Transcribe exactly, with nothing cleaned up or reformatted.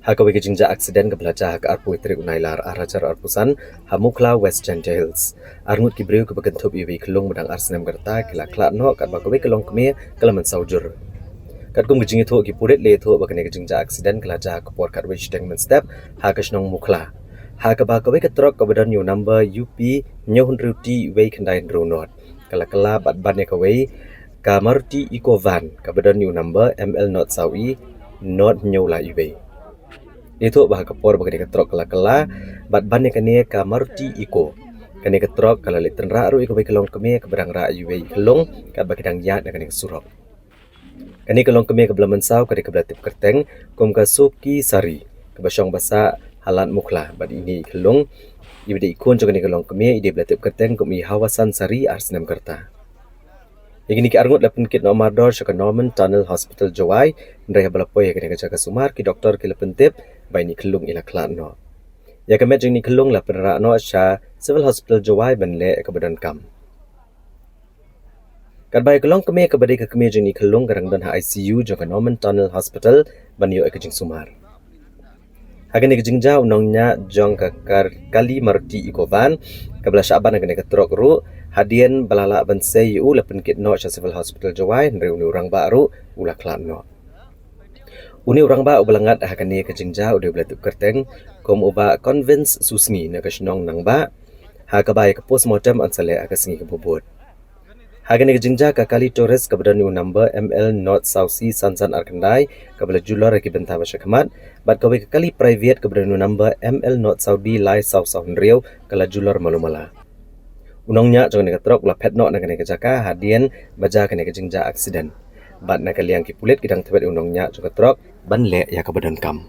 Ha kawei ka jingjia aksiden kaba la jia ha ka arphew tarik u Nailar arhajar arphew san ha Mukhla, West Jaintia Hills, arngut ki briew kiba kynthup ïa iwei i khyllung ba dang ar snem ka rta ki la khlad noh katba kawei ka longkmie ka la mynsaw jur. Katkum ka jingïathuh, ki pulit la ïathuh ba kane ka jingjia aksiden ka la jia ha ka por khatwei shiteng mynstep ha ka shnong Mukhla, ha kaba kawei ka trok kaba don ïa u number U P hynñiew hynriew T wei khyndai hynriew nod ka la kylla bad ban ïa kawei ka Maruti Eeco van kaba don ïa u number M L not saw E not hynñiew lai wei. La ïathuh ba ha ka por ba kane ka trok ka la kylla bad ban ïa kane ka Maruti Eeco, kane ka trok ka la leit tynrah ruh ïa kawei ka longkmie kaba dang rah ïa iwei i khyllung katba ki dang ïaid na kane ka surok. Kane ka longkmie kaba la mynsaw ka dei kaba la tip kyrteng kum ka Soki Sari kaba shong ba sah ha Lad Mukhla, bad ine i khyllung iba dei i khun jong kane ka longkmie i dei ba la tip kyrteng kum i Hawasan Sari, ar snem ka rta. Ïa kine ki arngut la pynkit noh mardor sha ka Norman Tunnel Hospital Jowai, hynrei haba la poi ha kane ka jaka sumar, ki doktor ki la pyntip ba ine i khyllung i la khlad noh. Ïa ka met jong ine i khyllung la pynrah noh sha Civil Hospital Jowai ban leh ïa kaba donkam. Katba ïa ka longkmie kaba dei ka kmie jong ine i khyllung ka dang don ha I C U jong ka Norman Tunnel Hospital ban ïoh ïa ka jingsumar. Ha kane ka jingjia, u nongñiah jong ka kar-, kali Maruti Eeco van kaba la shah ban ha kane ka trok ruh, hadien ba la lah ban sei ïa u, la pynkit noh sha Civil Hospital Jowai, hynrei une u rangbah ruh u la khlad noh. Une u rangbah uba la ngat ha kane ka jingjia u dei uba la tip kyrteng kum u Bah Convince Susngi na ka shnong Nangbah, ha kaba ïa ka postmortem yn sa leh ha ka sngi kaba bud. Ha kane ka jingjia, ka kali Taurus kaba don ïa u number M L not saw C san san ar khyndai kaba la julor ha ki bynta ba sha khmat, bad kawei ka kali private kaba don ïa u number M L not saw D lai saw saw hynriew ka la julor malu mala. U nongñiah jong kane ka trok u la phet noh na kane ka jaka hadien ba jia kane ka jingjia aksiden, bad na ka liang ki pulit ki dang thwet ïa u nongñiah jong ka trok ban leh ïa kaba donkam.